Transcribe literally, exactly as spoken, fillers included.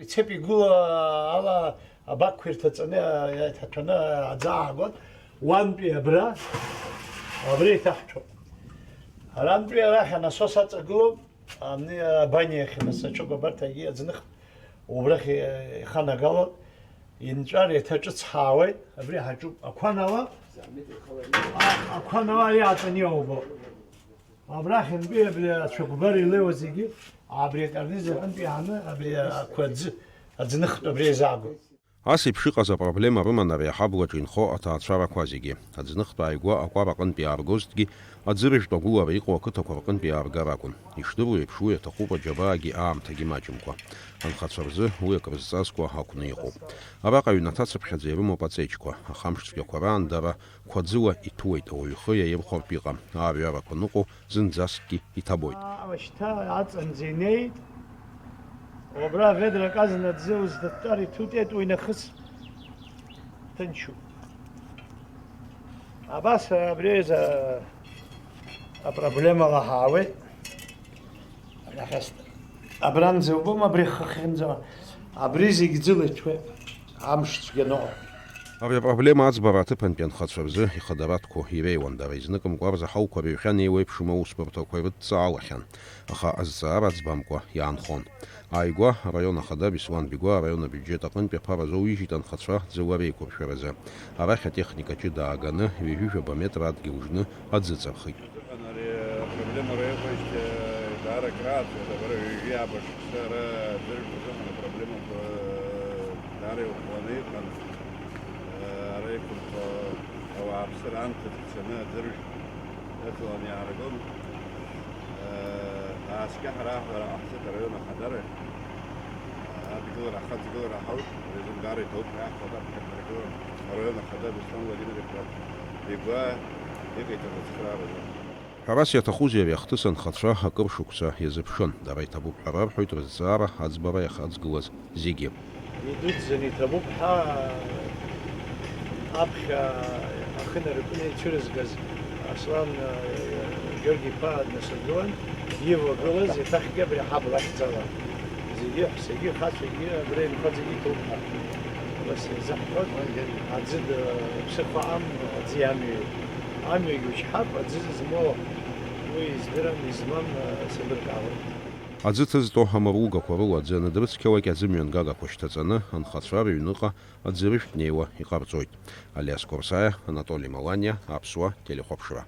Ицеип игыло ала абакқәа ирҭаҵаны, иҭаҭәаны аӡы аагон. Уантәи абра, абра иҭаҳҭәон. Арантәи арахь анасос аҵагылоуп, ани абаниа иахь нас аҽыкәабарҭагьы аӡных убрахь иханагалон. Инҵәар еиҭа ҿыц ҳаауеит, абри ҳаҿуп. Ақәанала, а-, ақәанала ари аҵаниа убо. Абрахьынтәи абри ацәыкәбар илеиуа зегьы, абри акарниз аҟынтә иааны абри ақәа аӡы, аӡныхтә абри еизаагоит. Ас еиԥш иҟаз апроблема рыман ари аҳаблаҿы инхо аҭаацәарақәа зегьы. Аӡныхтә ааигәа акәара аҟынтә иааргозҭгьы, аӡырыжәтә агәылара иҟоу ақыҭақәа рҟынтә иааргар акәын. Ишдыру еиԥш, уи аҭахуп аџьабаагьы аамҭагьы маҷымкәа. Анхацәа рзы уи акрызҵазкуа акәны иҟоуп. Араҟа аҩнаҭа цыԥхьаӡа ирымоуп аҵеиџьқәа, ахамш цәгьақәа раан дара қәаӡыла иҭәуеит, ауаҩы ихы иаирхәартә иҟам, аарҩарақәа ныҟәо зынӡаскгьы иҭабоит. Шьҭа аҵанӡа инеит, убра ведрак азна аӡы узҭыттар иҭутеит уи нахыс. Ҭынчуп. Абас абри аҩыза апроблемала ҳаауеит. Абранӡа убома абри хыхьынӡа? Абри зегь ӡыла иҭәуеит, амш цәгьаныҟоуп. Абри апроблема аӡбара аҭыԥантәи анхацәа рзы ихадаратәқәоу иреиуан, дара изныкымкәа рзаҳауқәа рыҩхьан еиуеиԥшым аусбарҭақәа ирыдҵаалахьан, аха азҵаара аӡбамкәа иаанхон. Ааигәа араион ахада Беслан Бигәа араион абиуџьет аҟынтәи аԥара азоуижьит анхацәа ӡыла реиқәыршәаразы. Арахь атехника ҷыда ааганы, ҩажәижәаба метр адгьыл жны аӡы ҵархит. Ари апроблема ара иҟоижьҭеи даара акрааҵуеит, абра ҩажәи ааба шықәса ара аӡырҩқәа рзыҳәан апроблемақәа даара иӷәӷәаны иҟан. Ара иқәынхо ауааԥсыра анҭыҵ цаны аӡырҩ ыҵаланы иааргон. Ааскьа ҳара аҳәара ҟаҳҵеит араион ахадара. Адгылара, ахаҵгылара ҳауит, резымгара иҭоуп ҳәа иаҳҳәап аԥхьатәи аргылара араион ахада Беслан Владимир-иԥа Бигәаа иҟаиҵаз ацхырааразы. Ҳәарас иаҭахузеи, ари ахҭыс анхацәа акыр шықәса иазыԥшын, дара иҭабуп ҳәа рарҳәоит рызҵаара аӡбара иахьаҵгылаз зегьы. Идуӡӡаны иҭабуп ҳәа аԥхьа ахынаракны ицәырызгаз Аслан, э, Георги-иԥа днасыргылан, ивагылаз еиҭахгьы абри аҳабла ахьӡала. Зегьы, ҳәсагьы, хацәагьы абра инхаӡагьы иҭоуп ҳәа. Абас еизаҳҳәоит, аӡы д-, ԥсыхәа ам-, аӡы иамҩеи. Амҩагьы учҳап, аӡы змоу уи издырам, измам, э, сеилыркаауеит. Аӡы ҭызтәо амаругақәа рыла аӡы анадырцқьалак, аӡымҩангагақәа шьҭаҵаны, анхацәа рыҩныҟа аӡырыжәтә неиуа иҟарҵоит. Алиас Корсаиа, Анатоли Маланиа, Аԥсуа телехәаԥшра.